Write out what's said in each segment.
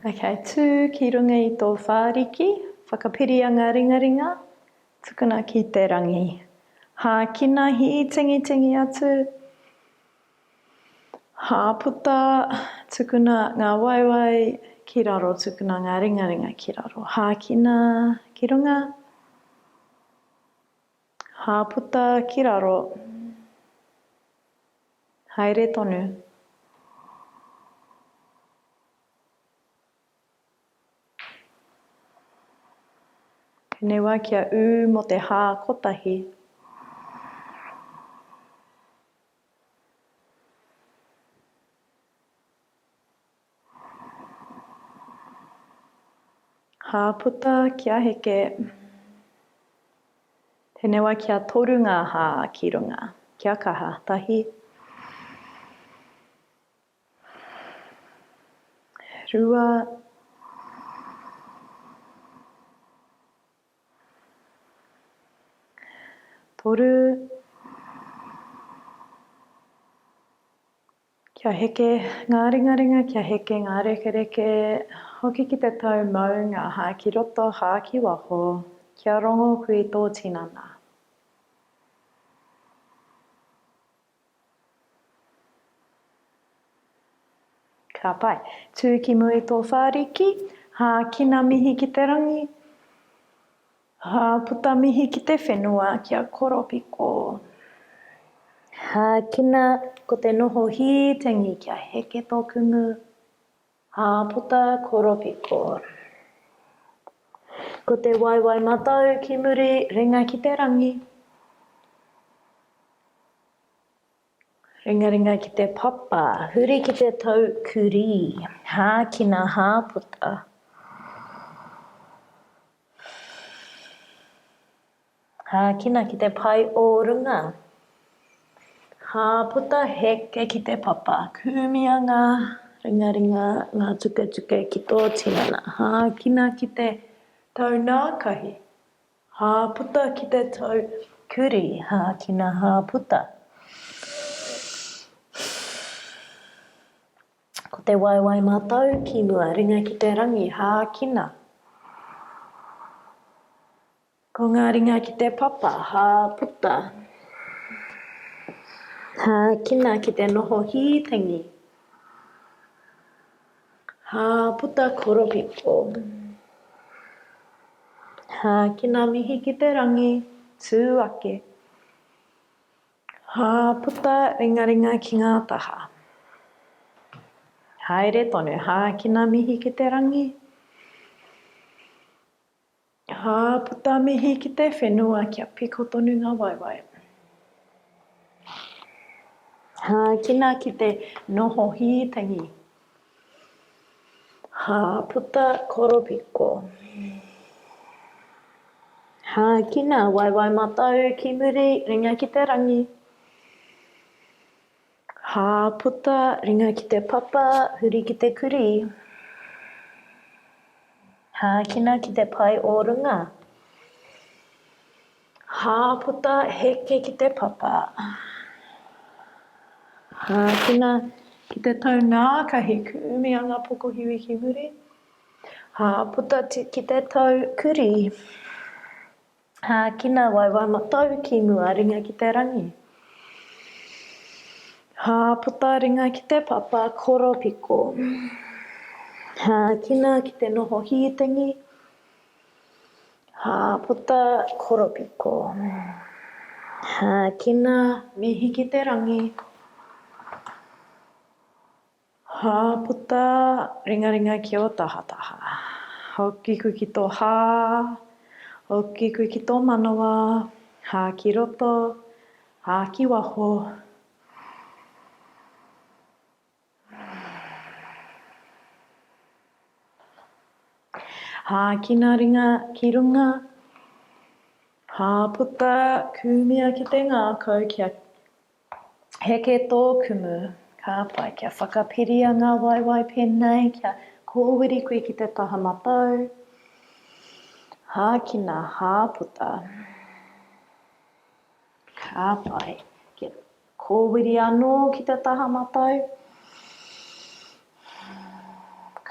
Ok, tū ki runga i tō whāriki, whakapiria ngā ringaringa, tukuna ki te rangi. Hākina, hītingitingi atu, hāputa, tukuna ngā waewae ki raro, tukuna ngā ringaringa ki raro. Hākina ki runga, hāputa ki raro. Haere tonu. Tēnei wā kia ū mō te hā kotahi. Hā puta kia heke. Tēnei wā kia toru ngā hā ki runga. Kia kaha. Tahi. Rua. Toru. Kia heke ngā ringaringa, kia heke ngā rekereke, hoki ki te tau maunga, hā ki roto, hā ki waho, kia rongo koe i tō tinana. Ka pai. Tū ki mua i tō whāriki, hākina mihi ki te rangi, Hā puta mihi ki te whenua kia koropiko. Hākina ko te noho hītengi kia heke tō kumu. Hā puta koropiko. Ko te waewae matau ki muri, ringa ki te rangi. Ringaringa ki te papa, huri ki te tau kurī. Hākina hā puta. Hākina ki te pae o runga. Hā puta heke ki te papa. Kūmia ngā ringaringa, ngā tuketuke ki tō tinana. Hākina ki te tau nākahi. Hā puta ki te tau kurī. Hākina hā puta. Ko te waewae matau ki mua, ringa ki te rangi, hākina. Ko ngā ringa ki te papa, hā puta. Hākina ki te noho hītengi. Hā puta koropiko. Hākina mihi ki te rangi, tū ake. Hā puta ringaringa ki ngā taha. Haere tonu, hākina mihi ki te rangi. Hā puta mihi ki te whenua kia piko tonu ngā waewae. Hākina ki te noho hītengi. Hā puta koropiko. Hākina waewae matau ki muri, ringa ki te rangi. Hā puta ringa ki te papa, huri ki te kurī. Hākina ki te pae o runga. Hā puta heke ki te papa. Hākina ki te tau nākahi kūmia ngā pokohiwi ki muri. Hā puta ki te tau kurī. Hākina waewae matau ki mua ringa ki te rangi. Hā puta ringa ki te papa koropiko. Hākina ki te noho hītengi. Hā puta koropiko. Hākina mihi ki te rangi. Hā puta ringaringa ki ō tahataha. Hoki koe ki tō hā, hoki koe ki tō manawa, hā ki roto, hā ki waho. Hākina ringa ki runga, hā puta kūmia ki te ngākau kia heke tō kumu, ka pai kia whakapiria ngā waewae pēnei kia kōwiri koe ki te taha matau, hākina hā puta. Ka pai. Kia kōwiri anō ki te taha matau.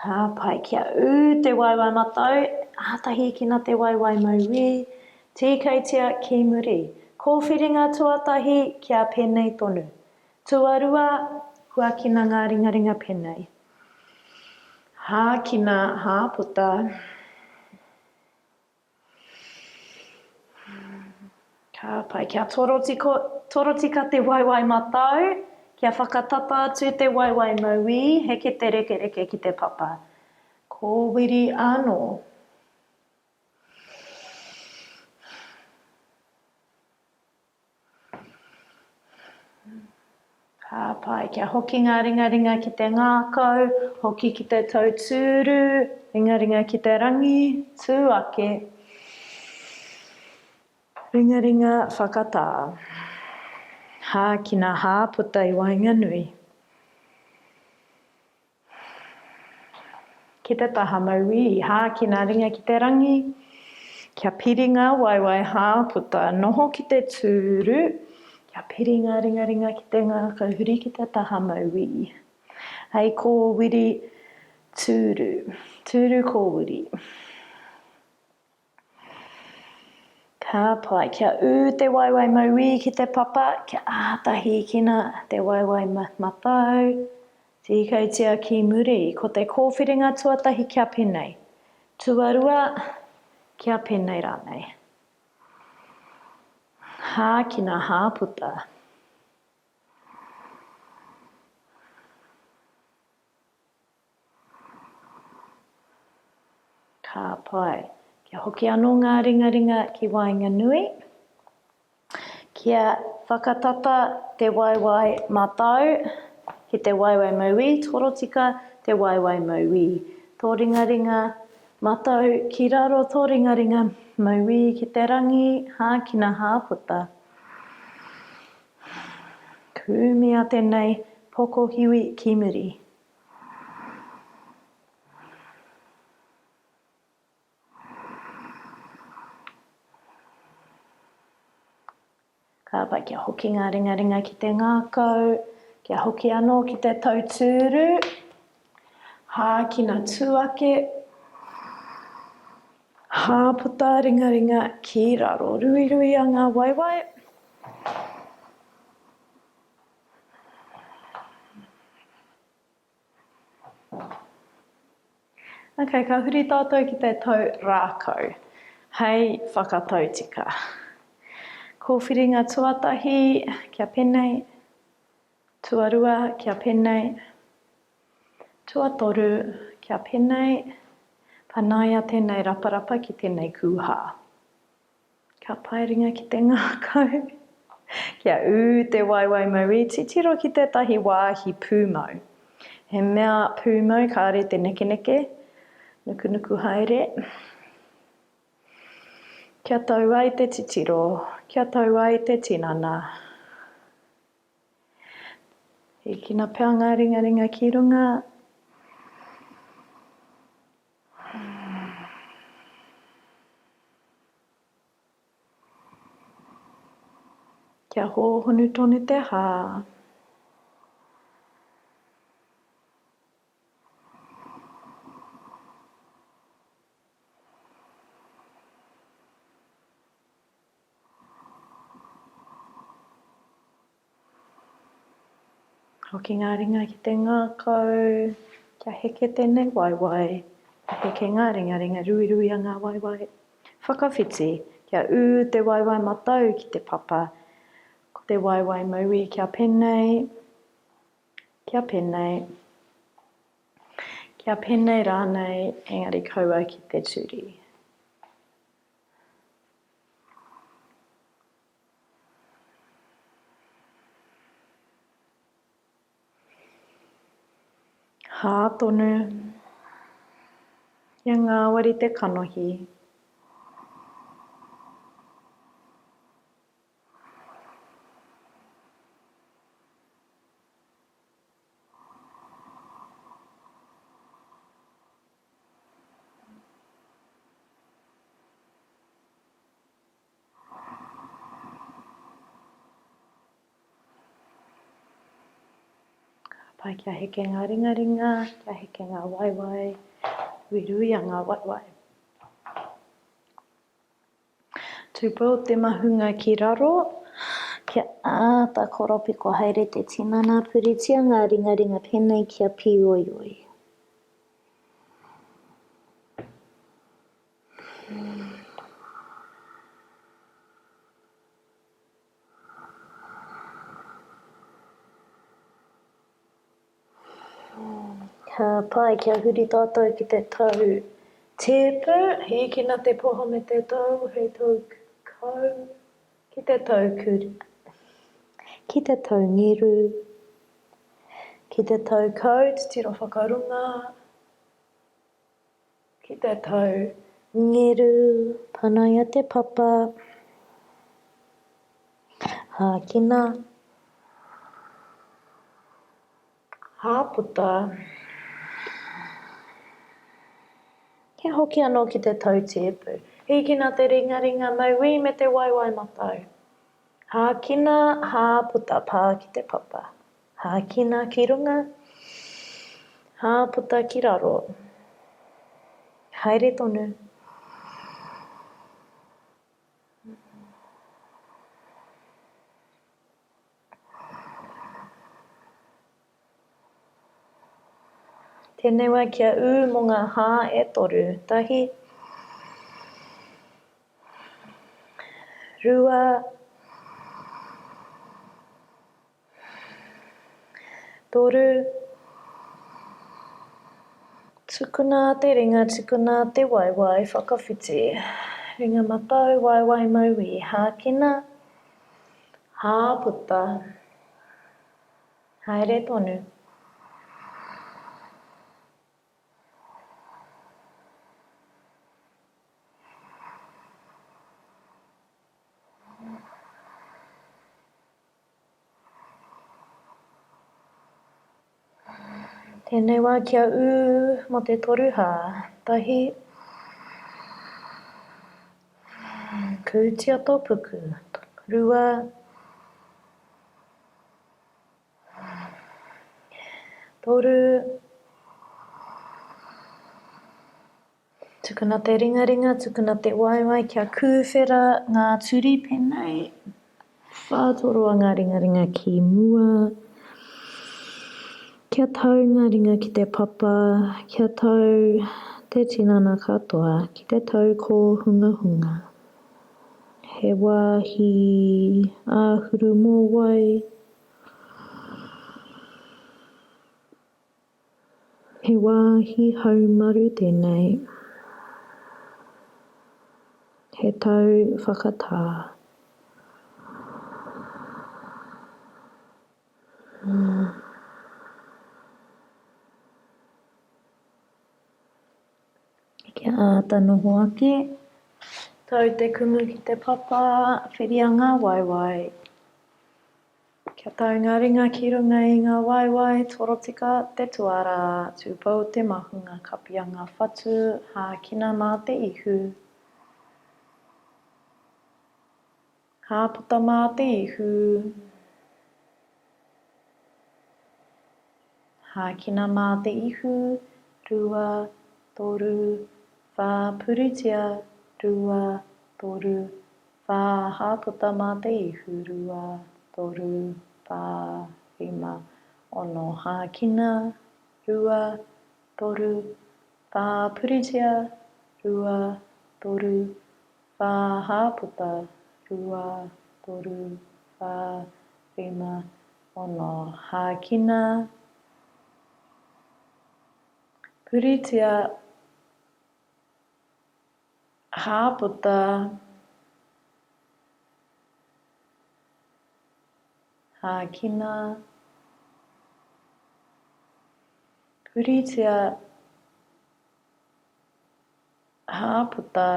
Ka pai kia ū te waewae matau, āta hīkina te waewae mauī, tīkeitia ki muri. Kōwhiringa tuatahi kia pēnei tonu. Tuarua, huakina ngā ringaringa pēnei. Hākina, hāputa. Ka pai. Kia torotiko, torotika te waewae matau, kia whakatata atu te waewae mauī, heke te rekereke ki te papa. Kōwiri anō. Ka pai, kia hoki ngā ringaringa ki te ngākau, hoki ki te tau tūru, ringaringa ki te rangi, tū ake, ringaringa whakatā. Hākina hā puta i waenganui. Ki te taha mauī, hākina ringa ki te rangi, kia piri ngā waewae hā puta, noho ki te tūru, kia piri ngā ringaringa ki te ngākau, huri ki te taha mauī. Hei kōwiri tūru, tūru kōwiri. Ka pai. Kia ū te waewae mauī ki te papa, kia āta hīkina te waewae matau, tīkautia ki muri. Ko te kōwhiringa tuatahi kia penei. Tuarua, kia penei rānei. Hākina hāputa. Ka pai. Kia hoki anō ngā ringaringa ki waenganui. Kia whakatata te waewae matau ki te waewae mauī, torotika te waewae mauī. Tō ringaringa matau ki raro, tō ringaringa mauī ki te rangi, hākina hāputa. Kūmia tēnei pokohiwi ki muri. Ka pai kia hoki ngā ringaringa ki te ngākau, kia hoki anō ki te tau tūru. Hākina tū ake. Hāputa ringaringa ki raro. Ruiruia ngā waewae. Ok, ka huri tātou ki te tau rākau hei whakatau tika. Kōwhiringa tuatahi, kia penei, tuarua, kia penei, tuatoru, kia penei, panaia tēnei raparapa ki tēnei kūhā. Ka pae ringa ki te ngākau. Kia ū te waewae mauī, titiro ki tētahi wāhi pūmau. He mea pūmau kāre te nekeneke, nukunuku haere. Kia tau ai te titiro, kia tau ai te tinana. Hīkina pea ngā ringaringa ki runga. Kia hōhonu tonu te hā. Hoki ngā ringa ki te ngākau, kia heke tēnei waewae, kia heke ngā ringaringa, ruiruia ngā waewae. Whakawhiti, kia ū te waewae matau ki te papa, ko te waewae mauī kia penei, kia penei, kia penei rānei, engari kaua ki te turi. Hā tonu. Kia ngāwari te kanohi. Pai kia heke ngā ringaringa, kia heke ngā waewae, ruiruia ngā waewae. Tūpou te mahunga ki raro. Kia āta koropiko haere te tinana, puritia ngā ringaringa pēnei kia pīoioi. Ka pai kia huri tātou ki te tau tēpu. Hīkina te poho me te tau hei tau kau ki te tau kuri, ki te tau ngeru, ki te tau kau, titiro whakarunga. Ki te tau. Ngeru, panaia te papa. Hākina. Hāputa. Kia hoki anō ki te tau tēpu. Hīkina te ringaringa mauī me te waewae matau. Hākina, hāputa, pā ki te papa. Hākina ki runga, hāputa ki raro. Haere tonu. Tēnei wā kia ū mō ngā hā e toru. Tahi, rua, toru. Tukuna te ringa, tukuna te waewae, whakawhiti. Ringa matau, waewae mauī, hākina, hāputa. Haere tonu. Tēnei wā kia ū mō te toruhā. Tahi. Kūtia tō puku. Rua. Toru. Tukuna te ringaringa, tukuna te waewae kia kūwhera ngā turi pēnei. Whātoroa ngā ringaringa ki mua. Kia tau ngā ringa ki te papa, kia tau te tinana katoa ki te tau kōhungahunga. He wāhi āhuru mōwai. He wāhi haumaru tēnei. He tau whakatā. Kia āta noho ake. Tau te kumu ki te papa, whiria ngā waewae. Kia tau ngā ringa ki runga i ngā waewae, torotika te tuarā, tūpou te mahunga, kapia ngā whatu, hākina mā te ihu. Hāputa mā te ihu. Hākina mā te ihu, rua, toru, whā, puritia, rua, toru, Whā, hāputa mā te ihu, rua, toru, whā, rima, ono, hākina, rua, toru, whā, puritia, rua, toru, whā, hāputa, rua, toru, whā, rima, ono, hākina, puritia, Hāputa, hākina, puritia, hāputa.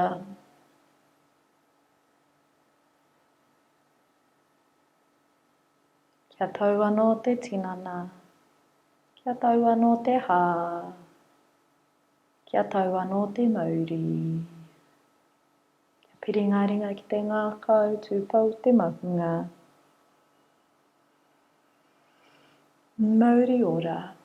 Kia tau anō te tinana, kia tau anō te hā. Kia tau anō te mauri. Kia piri ngā ringa ki te ngākau, tūpou te mahunga. Mauri ora.